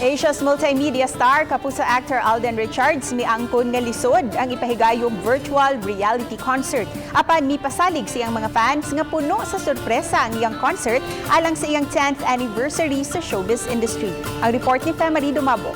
Asia's multimedia star, Kapuso actor Alden Richards, miangkon nga lisod ang ipahigayong virtual reality concert. Apan mipasalig sa iyang mga fans nga puno sa sorpresa ang iyang concert alang sa iyang 10th anniversary sa showbiz industry. Ang report ni Femary Dumabo.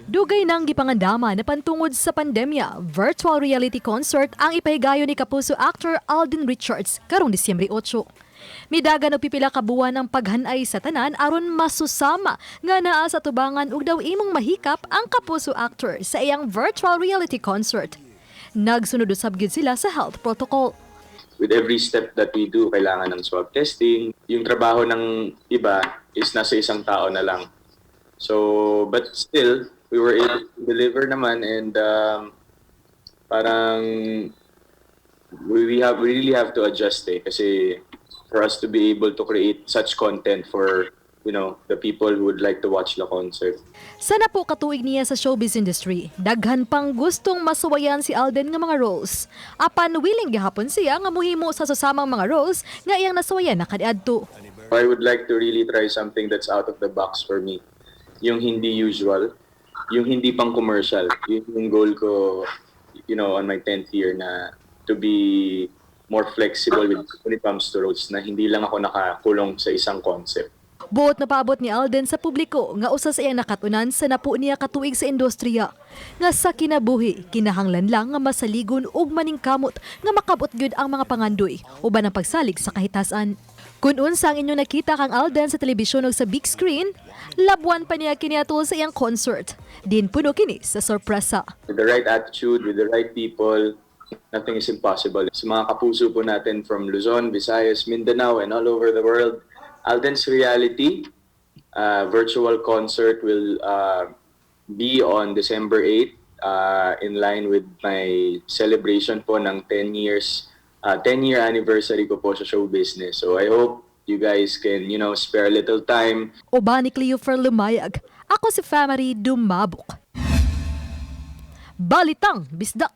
Dugay nang gipangandama na pantungod sa pandemya, virtual reality concert ang ipahigayon ni Kapuso actor Alden Richards karong Disyembre 8. Midagan og pipila ka buwan ang paghanay sa tanan aron masusama nga naa sa tubangan ug daw imong mahikap ang Kapuso actor sa iyang virtual reality concert. Nagsunod usab gyud sila sa health protocol. With every step that we do, kailangan ng swab testing. Yung trabaho ng iba is nasa isang tao na lang. So, but still, we were able to deliver naman and parang we really have to adjust eh kasi for us to be able to create such content for the people who would like to watch the concert. Sa napo katuig niya sa showbiz industry, daghan pang gustong masuwayan si Alden nga mga roles. Apan willing gihapon siya nga muhimo sa susamang mga roles nga iyang nasuwayan na kaniadto. I would like to really try something that's out of the box for me. Yung hindi usual, yung hindi pang commercial. Yun yung goal ko on my 10th year na to be more flexible with when it comes to roles na hindi lang ako nakakulong sa isang concept. Buot na paabot ni Alden sa publiko nga usa sa iyang nakatunan sa napo niya katuig sa industriya. Nga sa kinabuhi, kinahanglan lang nga masaligon ug maningkamot nga makabot gyud ang mga pangandoy uban ang pagsalig sa kahitasan. Kung unsa ang inyong nakita kang Alden sa telebisyon ug sa big screen, labwan pa niya kini atol sa iyang concert. Din puno kini sa sorpresa. With the right attitude, with the right people, nothing is impossible. Sa mga kapuso po natin from Luzon, Visayas, Mindanao, and all over the world, Alden's Reality virtual concert will be on December 8 in line with my celebration po ng 10 years, 10-year anniversary ko po sa show business. So I hope you guys can spare a little time. Uban ni Cleo Lumayag. Ako si Famary Dumabok. Balitang Bisdak.